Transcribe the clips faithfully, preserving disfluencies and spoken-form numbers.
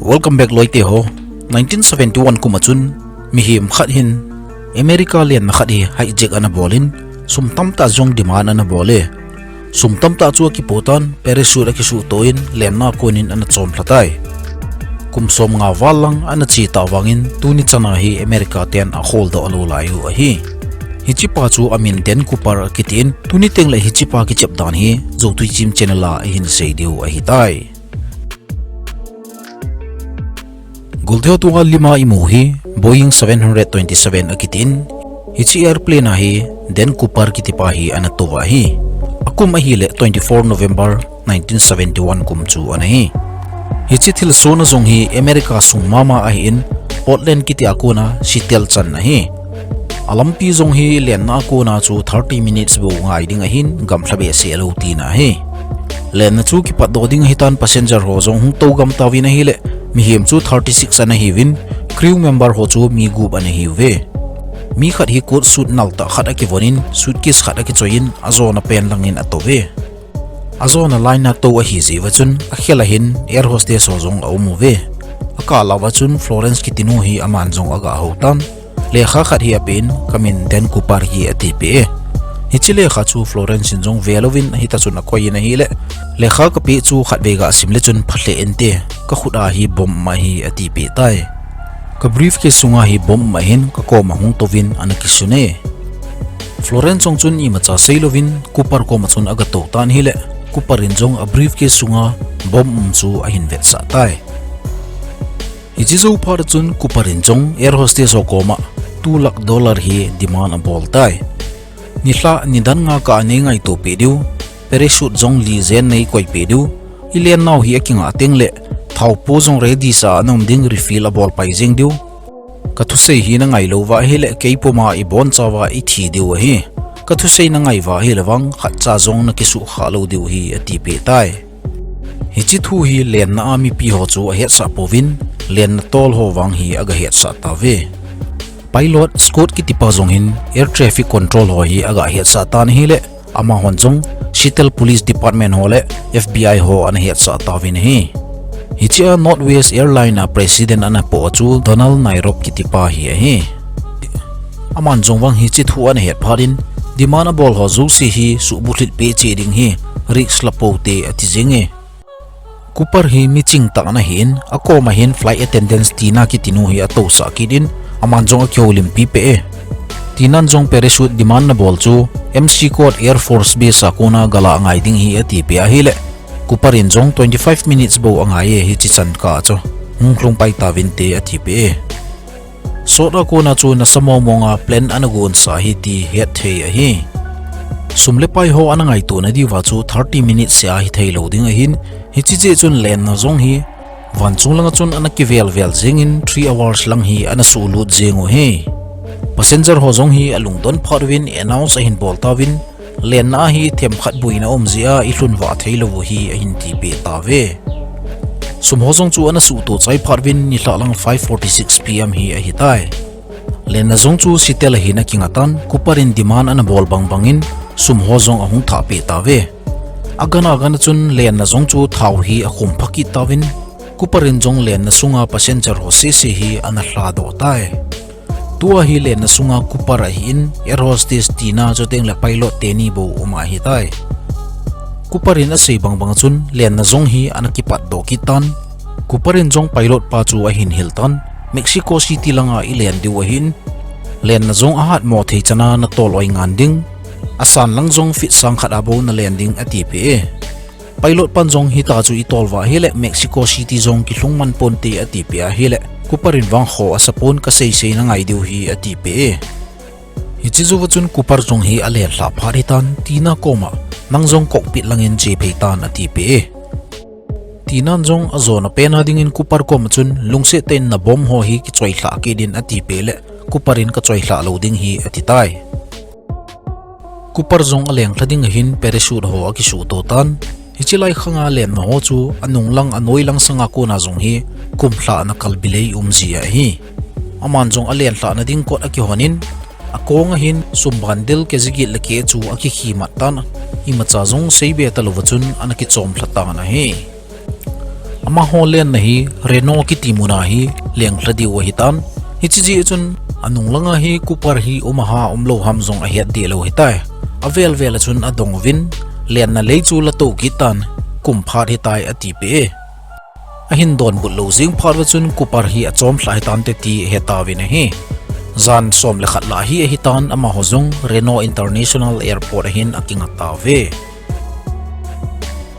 Welcome back loite ho. Nineteen seventy-one kum a chun mihem khat hin America lenna khat hi hijack ana bol in, sum tamtah jong demand ana bol e. Sum tamtah chu akipoh tan, parachute akisuhtoh in lenna a konin ana chomlha tai. Kum som nga val lang ana che tah vangin tuni chan a hi America ten akholdoh lou lai u ahi. Hichepa chu amin Dan Cooper akitin, tuni tengle hichepa kichep dan hi Zotui Chim channel a ihin sei diu ahitai. Golthe ho tunga lima imu hi Boeing seven hundred twenty-seven akitin, hiche airplane a hi Dan Cooper kitipa hi ana tou ahi. Akum ahile twenty-four November nineteen seventy-one kum chu ana hi. Hiche thilsohna jong hi America sung mama ahin, Portland kiti a kona Seattle chan ahi. Alampi jong hi lenna a kona chu thirty minutes bou ngai ding ahin, gamlha behseh lou tina ahi. Lenna chu kipatdoh ding ahitan, passenger ho jong hung tou gam tauvin ahile, mihem chu thirty-six ana hiuvin, crew member ho chu mi gup ana hiuve. Mi khat hi coat suit naltah khat akivon in, suitcase khat akichoi in, ajona pen langin atouve. Ajona line a tou ahijeh uva chun, akhel a hin air hostess ho jong aum uve. Akah lah uva chun Florence kitinu hi aman jong aga hou tan. Lekha khat hi apen, kamin Dan Cooper ahi atipeh e. Hiche lekha chu Florence in jong velouvin ahitah chun akoi in ahile, lekha kapeh chu khatvei gasim le chun phalheh inte, kakhut a hi bomb um ahi atipeh tai. Ka briefcase sunga hi bomb um ahin, kakoma hung touvin ana kisun e. Florence jong chun imacha seilouvin Cooper koma chun aga tou tan ahile, Cooper in jong a briefcase sunga bomb um chu ahin vetsah tai. Hiche jou phat a chun Cooper in jong air hostess ho koma two lakh dollar hi demand abol tai. Nilhah nidan nga kah a nei ngaitopeh diu, parachute jong li jen nei koipeh diu, ilennau hi akingah tengle, thao po jong ready sa a naum ding, refill abol pai jeng diu. Kathusei hi nangai louva ahile, keipuma ibonchauva ithi diu ahi. Kathusei nangai uva ahile vang, khatcha jong nakisuhkhah lou diu ahi, atipeh tai. Hiche thu hi lenna a mipi ho chu ahetsah pouvin, lenna tol ho vang hi aga hetsah tauve. Pilot Scott kitipa jong hin air traffic control ho hi aga hetsah tan ahile, amahon jong Seattle Police Department ho le F B I ho ana hetsah tauvin ahi. Hiche a Northwest Airline a president ana poh a chu Donald Nairob kitipa hi ahi. Aman jong vang hiche thu ana het phat in, demand abol ho jouse hi suhbulhit peh cheh ding hi, risk la pou hite ati jeng e. Cooper hi miching tah ana hin, akoma hin flight attendants Tina kitinu hi atousah kit in, aman jong akihoulimpi peh e. Tina'n jong parachute demand nabol chu McChord Air Force Base a kona galah ngai ding ahi atipeh ahile, Cooper in jong twenty-five minutes bou angai e, hiche chan kah chu hung lhung pai tauvinte atipeh e. Sot a kona chu nasa mongmong a plan ana gonsah ahi ti hetthei ahi. Sum le pai ho ana ngaito nadiuva chu thirty minutes seh a hitheilou ding ahin, hiche jeh chun lenna jong hi vanchung langa chun ana kivelvel jengin three hours lang hi ana suhlut jeng u ahi. Passenger ho jong hi alungdon phat uvin announce ahin bol tauvin, lenna a hi themkhat boina um jeh a ilhun vah theilou u ahi ahin tipeh tauve. Sum ho jong chu ana suhto chai phat uvin nilhah lang five forty-six P M hi ahitai. Lenna jong chu Seattle a hin akinga tan, Cooper in demand ana bol bangbang in sum ho jong ahung thah peh tauve. Agan agan a chun lenna jong chu thao hi akhum pha kit tauvin, Cooper in jong lenna sunga passenger ho sese hi ana lhadoh tai. Tua hi lenna sunga Cooper ahin, air hostess Tina chuteng le pilot teni bou um ahitai. Cooper in asei bangbang a chun lenna jong hi ana kipatdoh kit tan. Cooper in jong pilot pa chu ahin hil tan, Mexico City langa ilen diu ahin, lenna jong ahatmo thei chan a natol oi ngan ding, asan lang jong feet sang khat a bou nalen ding atipeh e. Pilot pan jong hita chu itol uva ahile Mexico City jong kilhung man ponte atipeh ahile, Cooper in vang kho asapon, kaseisei nangai diu ahi atipeh e. Hiche jouva chun Cooper jong hi alenlhah phat hitan, Tina koma, nang jong cockpit langin chephei tan atipeh e. Tina'n jong ajona pen a dingin Cooper koma chun lungset tah in na bomb ho hi kichoilhah kit in atipeh le, Cooper in kachoilhah lou ding ahi atitai. Cooper jong alenglha ding ahin parachute ho akisuhto tan. Hiche lai khanga lenna ho chu anung lang anoi lang sanga kona jong hi kumlhahna kalbi lei um ji ahi. Aman jong alenlhahna ding kot akihon in, akong a hin sum bundle kg get le keh chu akikhimat tan, imacha jong seibe talouva chun ana kichomlha tan ahi. Amaho lenna hi Reno kiti muna hi lenglha diu ahitan. Hiche jeh chun anung langa hi Cooper hi um a ha umlou ham jong ahet deh lou ahitai. Avel vel a chun adong uvin, lenna lei chu la tou kit tan, kum phat hitai atipeh e. Ahin donbut lou jing phat uva chun Cooper hi achomlha hitante ti ahetauvin ahi. Jan som le khat lah hi ahitan, amaho jong Reno International Airport a hin akinga tauve.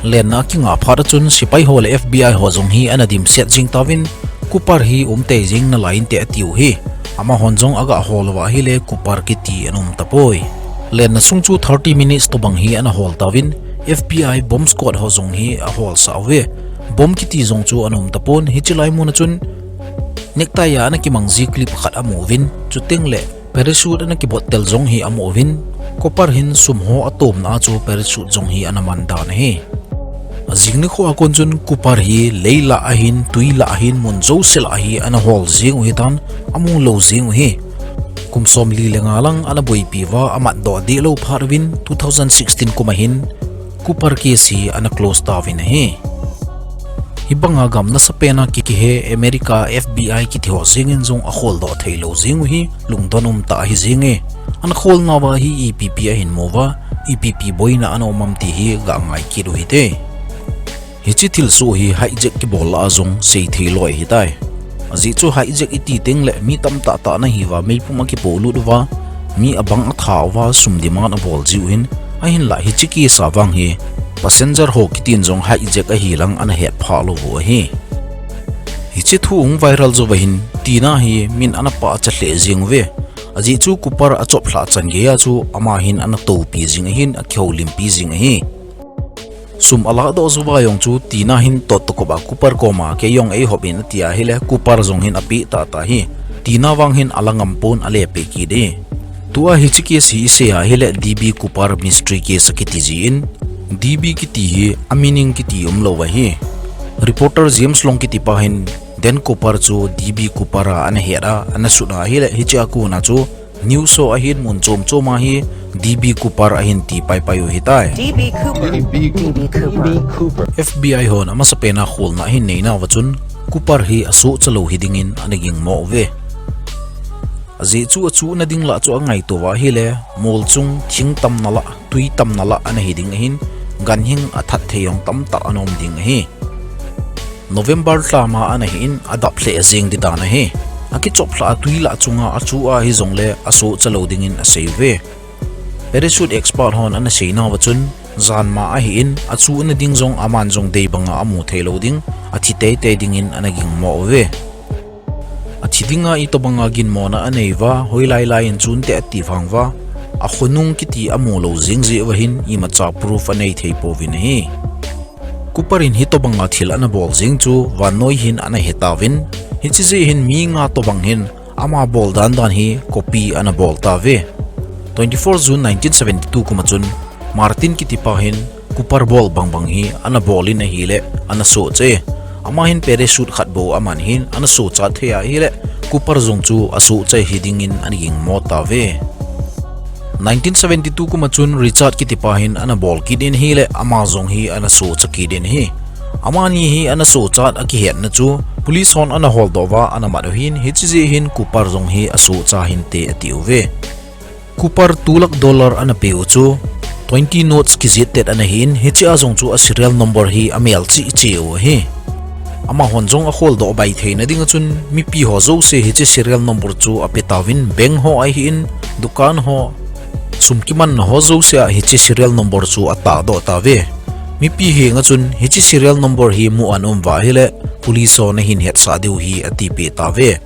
Lenna akinga phat a chun sepai ho le F B I ho jong hi ana dimset jing tauvin, Cooper hi umtei jing nalai inte atiu hi. Amahon jong aga hol uva ahile Cooper kiti ana um tapoi. Lenna sung chu thirty minutes tobang hi ana hol tauvin, F B I bomb squad ho jong hi aholsah uve. Bomb kiti jong chu ana um tapon, hiche lai mun a chun necktie a ana kimang ji clip khat amu uvin, chuteng le parachute ana kibot tel jong hi amu uvin, Cooper hin sum ho atomna a chu parachute jong hi ana man dan ahi. Ajing nikho a kon chun Cooper hi lei lah a hin, twi lah a hin, mun jouse lah a hi ana hol jing u hitan, amu lou jing u hi. Kum somli le nga lang ana boipi uva amatdoh deh lou phat uvin two thousand sixteen kum a hin Cooper case hi ana close tauvin ahi. Hibanga gam nasapen a ki, kihe America F B I kiti ho jeng in jong akholdoh thei lou jing u hi lungdon umtah ahi jenge. Ana kholnauva hi ipi pi ahin mu uva, ipi pi boina ana um am ti hi ga ngai kit u hite. Hiche thilsoh hi hijack kibol lah a jong seithei loi ahitai. Ajeh chu hijack iti teng le mi tamtah tah ana hiuva meipum akipolut uva, mi abang atha uva sum demand abol jiu hin, ahinlah hiche case a vang hi passenger ho kitin jong hijack ahi lang ana hetphah lou u ahi. Hiche thu hung viral jouva hin tina hi min ana pahcha lheh jing uve. Ajeh chu Cooper achop lhah chan geiya chu ama hin ana toupi jing ahin, akihoulimpi jing ahi. Sum alahdoh jouva jong chu tina hin totokop a Cooper koma kei jong eihop in ati ahile Cooper jong hin apeh tahtah hi. Tina vang hin ala ngam pon, alepeh kit e. Tua hiche case hi isei ahile D B Cooper mystery case akiti jin, D B kiti hi a meaning kiti umlou ahi. Reporter James Long kitipa hin Dan Cooper chu D B Cooper a ana het a, ana sut ahile hiche a kona chu news ho ahin mun chom chom a hi D B Cooper ahin ti paipai u hitai. D B Cooper. D B Cooper. F B I hon amasapen a kholna ahin neinauva chun Cooper hi asohcha lou hidingin ana gingmo uve. Ajeh chu achuhna ding lah chu angaito uva ahile, mol chung thing tamna lah, twi tamna lah ana hiding ahin, ganhing athat thei jong tamtah ana um ding ahi. November lha ma ana hin adap lheh jeng di dan ahi. Akichop lhah a twi lah chunga achuh a hijongle asohcha lou dingin asei uve. Parachute expert hon ana seinauva chun, janma ahin achuhna ding jong aman jong dei banga amu thei lou ding, athi teitei dingin ana gingmo uve. Athi dinga itobanga ginmona anei uva, hoilai lai in chunte ati vang uva, akhonung kiti amu lou jing jeh uva hin imacha proof anei thei pouvin ahi. Cooper in hitobanga thil ana bol jing chu vannoi hin ana hetauvin, hiche jeh hin mi nga tobang hin ama bol dan dan hi copy ana bol tauve. Twenty-four June nineteen seventy-two kum a chun Martin kitipa hin Cooper bol bangbang hi ana bol in ahile ana sohcha e. Ama hin parachute khat bou aman hin ana sohcha thei ahile Cooper jong chu asohcha hidingin ana gingmo tauve. Nineteen seventy-two kum a chun Richard kitipa hin ana bol kit in ahile ama jong hi ana sohcha kit in ahi. Amani hi ana sohchat akihetna chu police hon ana holdoh uva ana mat u hin, hiche jeh hin Cooper jong hi asohcha hinte ati uve. Cooper two lakh dollar ana peh u chu twenty notes kijih tet ana hin, hiche a jong chu a serial number hi amel cheh cheh u ahi. Amahon jong akholdoh bai theina dinga chun mipi ho jouse hiche serial number chu ape tauvin, bank ho ahin, dukan ho, sum kimanna ho jouse a hiche serial number chu atahdoh tauve. Mipi henga chun hiche serial number hi mu ana um uva ahile police hon ahin hetsah diu ahi atipeh tauve.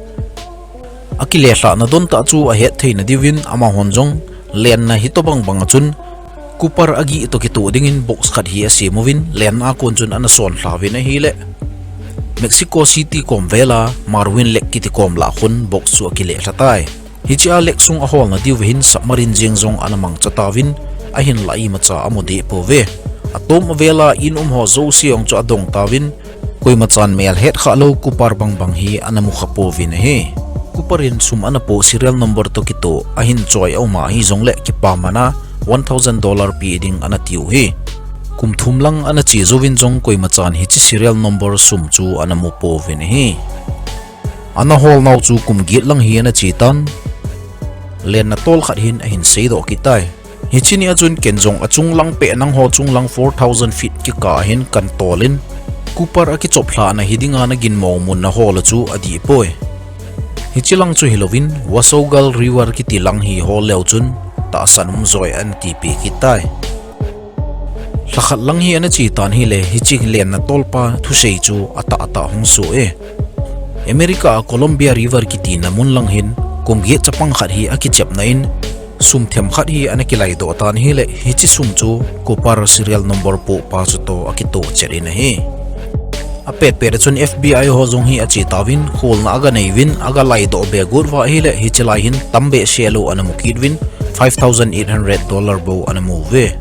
Akilelhahna don tah chu ahet theina diuvin amahon jong lenna hitobang banga chun Cooper agih toh kitoh dingin box khat hi asem uvin, lenna a kon chun ana sonlha uvin ahile Mexico City kom vela Marvin Lake kiti kom lah khun box chu akilelha tai. Hiche a lake sung aholna diuva hin submarine jeng jong ana mangcha tauvin, ahinlah imacha amu deh pouve. Atom avela in um ho jouse jong chu adong tauvin, koimachan mel hetkhah lou Cooper bangbang hi ana mukha pouvin ahi. Cooper in sum ana poh serial number toh kitoh ahin choi aum ahijongle kipamana one thousand dollar pe ding ana tiu ahi. Kum thum lang ana che jouvin jong koima chan hiche serial number sum chu ana mu pouvin ahi. Ana hol nau chu kum get lang hi ana che tan. Lenna tol khat hin ahin seidoh kit tai. Hiche nia chun ken jong achung lang peh nangho chung lang four thousand feet kikah a hin kan tol in, Cooper akichop lhahna hi dinga naginmo mun nahol u chu adih poi. Hiche lang chu hilouvin, Wasogal River kiti lang hi hol leu chun tahsan um joi ana tipeh kit tai. Lhakhat lang hi ana che tan ahile, hiche lenna tolpa thusei chu atah atah hung soh e. America a Columbia River kitina mun lang hin, kum get chapang khat hi akichepna in, sum themkhat hi ana kilaidoh tan ahile, hiche sum chu Cooper serial number pohpa chutoh akitoh chet in ahi. Apetpet a chun F B I ho jong hi ache tauvin, kholna aga nei uvin, aga laidoh be got uva ahile, hiche lai hin tam behseh lou ana mu kit uvin, five thousand eight hundred dollar bou ana mu uve.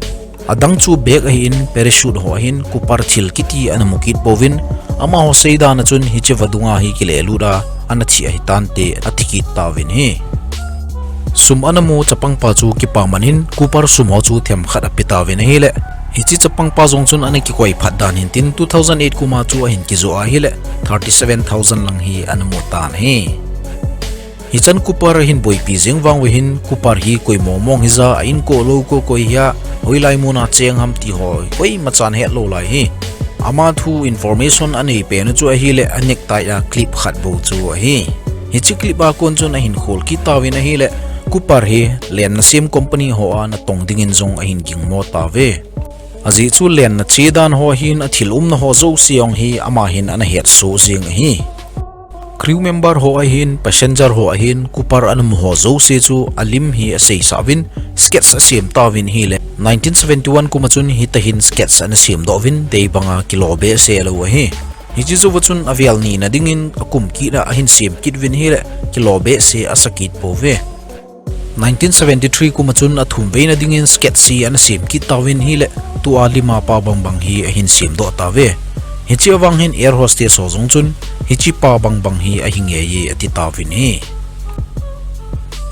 Adang chu bag ahin, parachute ho ahin, Cooper thil kiti ana mu kit pouvin, amaho seidan a chun hiche vadunga hi kilelut a, ana thi ahi tante, ati kit tauvin ahi. Sum ana mu chapangpa chu kipaman in, Cooper sum ho chu themkhat ape tauvin ahile, hiche chapangpa jong chun ana kikoi phat dan hin tin, two thousand eight kum a chu ahin kijoh ahile, thirty seven thousand lang hi ana mu tan ahi. Hichan Cooper ahin boipi jeng vang uva hin, Cooper hi koi mong mong hija, a inko lou ko koi hia, hoilai muna cheng ham ti ho koima chan hetlou lai ahi. Ama thu information anei pen u chu ahile, a necktie a clip khat bou chu ahi. Hiche clip a kon chun ahin khol kit tauvin ahile, Cooper hi lenna sem company ho a natong dingin jong ahin gingmo tauve. Ajeh chu lenna che dan ho hin, athil umna ho jouse jong hi ama hin ana hetsoh jeng ahi. Crew member ho ahin, passenger ho ahin, Cooper ana mu ho jouse chu alim hi aseisah uvin, sketch asem tauvin ahile, nineteen seventy-one kum a chun hitahin sketch ana semdoh uvin, deibanga kilo behseh lou ahi. Hiche jouva chun avel nina dingin akum kit a ahin sem kit uvin ahile, kilo behseh asa kit pouve. Nineteen seventy-three kum a chun athum veina dingin sketch hi ana sem kit tauvin ahile, tua lima pa bangbang hi ahin semdoh tauve. Hiche vang hin air hostess ho jong chun, hiche pa bangbang hi ahi ngei e ati tauvin ahi.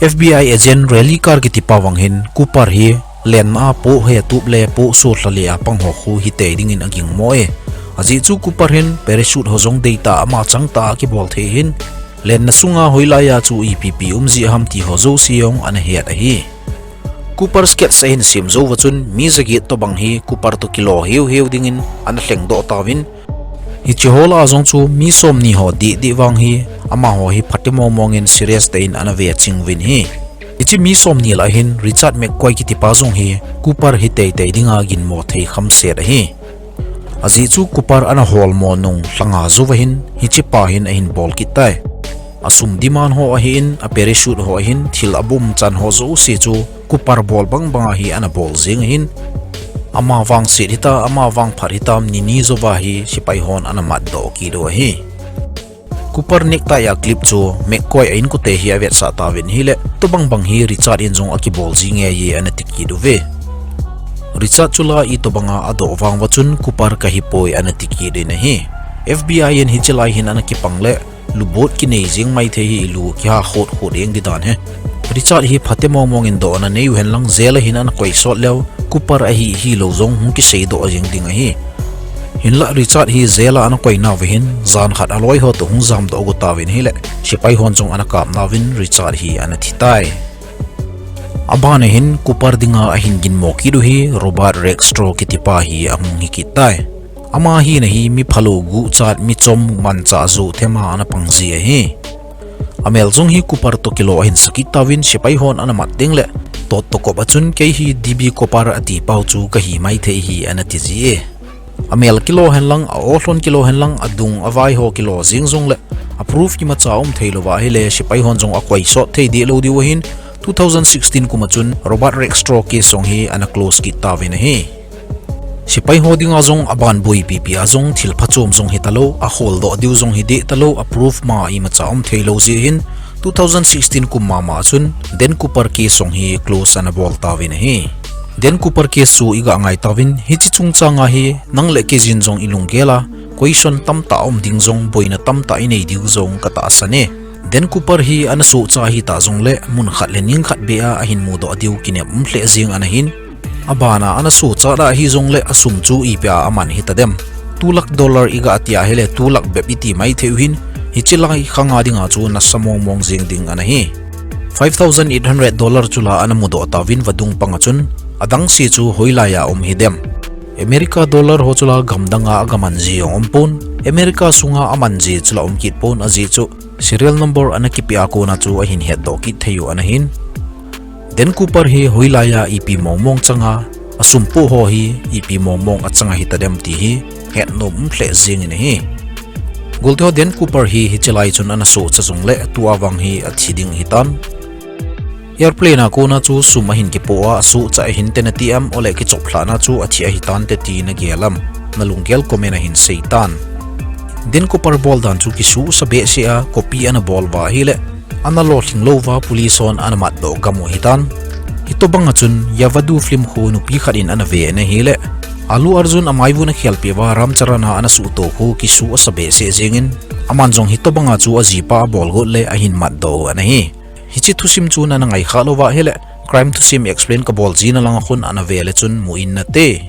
F B I agent Raleigh Carr kitipa vang hin, Cooper hi lenna a poh hetup le poh sotlha le a pang ho khu hitei dingin agingmo e. Ajeh chu Cooper hin parachute ho jong deitah a ama changtah a kibol thei ahin, lenna sunga hoilai a chu ipi ipi um jeh ham ti ho jouse jong ana het ahi. Cooper sketch ahin sem jouva chun mi jaget tobang hi Cooper toh kilo heu heu dingin ana lhengdoh tauvin, hiche ho lah a jong chu mi somni ho deh deh vang hi, amaho hi phate mong mongin serious tah in ana veching uvin ahi. Hiche mi somni lah a hin Richard McCoy kitipa jong hi Cooper hi teitei dinga ginmo thei khamset ahi. Ajeh chu Cooper ana holmo nung lhanga jouva hin hichepa hin ahin bol kit tai. Asum demand ho ahin, a parachute ho ahin, thil abum chan ho jouse chu Cooper bol bangbanga hi ana bol jeng ahin, ama vangset hita, ama vangphat hitam, nini jouva hi sepai hon ana matdoh kit u ahi. Cooper necktie a clip chu McCoy a inkote hi avetsah tauvin ahile, tobang bang hi Richard in jong akibol ji ngei e ana ti kit uve. Richard chu la itobanga adoh vang uva chun Cooper kahipoi ana ti kit in ahi. F B I in hiche lai hin ana kipang le, lubot kinei jeng maithei hi ilu kiha khot khot jeng di dan ahi. Richard hi phate mong mongin dohna nei u henlang jail a hin ana koi sot leu, Cooper ahi hilou jong hung kiseidoh jeng ding ahi. Hinlah Richard hi jail a ana koinauva hin, jan khat aloi ho toh hung jamdoh got tauvin ahile, sepai hon jong ana kapnauvin Richard hi ana thi tai. Abana hin Cooper dinga ahin ginmo kit u hi Robert Rackstraw kitipa hi ahung hi kit tai. Ama hina hi mi phalou guhchat, mi chom, manchah joh thema ana pang ji ahi. Amel jong hi Cooper toh kilo ahin sa kit tauvin sepai hon ana mat ding le, tot toh kop a chun kei hi D B Cooper atipau chu kahi maithei hi ana ti ji e. Amel kilo henlang, a-olhon kilo henlang, adung avai ho kilo jeng jongle, a proof imacha um theilouva ahile, sepai hon jong akoi sot thei deh lou diu ahin, two thousand sixteen kum a chun Robert Rackstraw case jong hi ana close kit tauvin ahi. Sepai ho dinga jong aban boipipi a jong thil phachom jong hitalou, aholdoh diu jong hi deh talou, a proof ma imacha um theilou jeh hin, two thousand sixteen kum mama a chun Dan Cooper case jong hi close ana bol tauvin ahi. Dan Cooper case chu iga ngai tauvin, hiche chungchanga hi nang le kei jin jong ilunggel a, question tamtah um ding jong, boina tamtah inei diu jong katahsan e. Dan Cooper hi ana sohcha hitah jongle, mun khat le ning khat beh a ahin mudoh diu kinep um lheh jeng ana hin, Abana ana sohchat ahi jongle asum chu ipi a aman hitadem. Two lakh dollar iga tia hile two lakh bep iti maithei u hin, hiche lai khanga dinga chu nasa mongmong jeng ding ana hi. Five thousand eight hundred dollar chu la ana mudoh tauvin vadung panga chun, adang se chu hoilai a um hidem. America dollar ho chu la gamdanga agaman ji jong umpon, America sunga aman ji chu la um kit pon ajeh chu serial number ana kipe a kona chu ahin hetdoh kit thei u ana hin. Dan Cooper hi hoilai a ipi mongmong changa, asumpu ho hi ipi mongmong achanga hitadem ti hi hetnom um lheh jengin ahi. Golteho Dan Cooper hi hiche lai chun ana sohcha jongle tua vang hi athi ding ahitan. Airplane a kona chu sum ahin kipoh a, asohcha ahinte nati em, ole kichoplhahna chu athi ahitante ti nagel am? Nalunggel comment a hin seitan. Dan Cooper bol dan chu kisuhsa behseh a, copy ana bol uva ahile, ana lolhing louva police hon ana matdoh gam u ahitan. Hitobanga chun Yavadou film khu nupi khat in ana ve in ahile, Allu Arjun amaivun akhelpeh uva Ram Charan a ana suhto khu kisuhsa behseh jengin, aman jong hitobanga chu ajipa abol got le ahin matdoh u ana hi. Hiche thusim chu nana ngaikha louva ahile, crime thusim explain kabol jina langa khun ana ve le chun mu in nate.